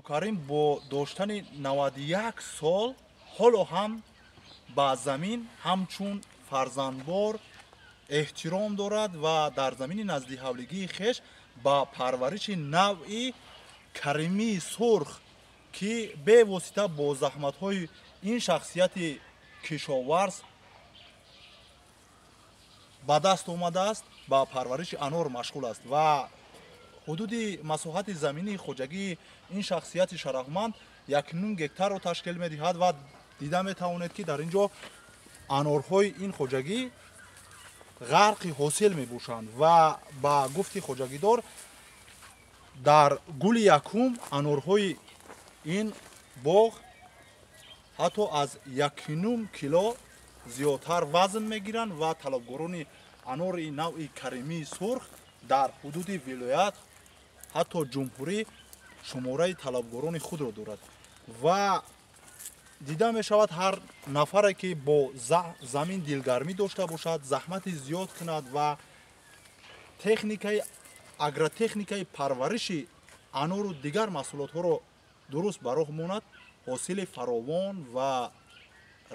Карим бо доштани 91 сол ҳоло ҳам ба замин ҳамчун фарзандбор эҳтиром дорад ва дар замини наздиҳавлигии хеш ба парвариши навъи Каримии сурх, ки бевосита бо заҳматҳои ин шахсияти кишоварз ба даст омадааст, ба парвариши анор машғул аст ва ҳудуди масоҳати заминии хоҷагии ин шахсияти шарафманд 1,5 гектарро ташкил медиҳад ва дида метавонед, ки дар ин ҷо анорҳои ин хоҷагӣ ғарқи ҳосил мебошанд ва ба гуфти хоҷагидор дар гули якум анорҳои ин боғ ҳатто аз 1,5 кило зиёдтар вазн мегиранд ва талабгорони анори навъи Каримии сурх дар ҳудуди вилоят, ҳатто ҷумҳурӣ шумораи талабгорони худро дорад. Ва дида мешавад, ҳар нафаре ки бо замин дилгармӣ дошта бошад, заҳмати зиёд кунад ва техникаи агротехникаи парвариши анору дигар маҳсулотҳоро дуруст ба роҳ монад, ҳосили фаровон ва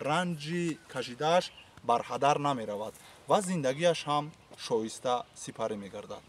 ранҷи кашидааш барҳадар намеравад ва зиндагиаш ҳам шоиста сипарӣ мегардад.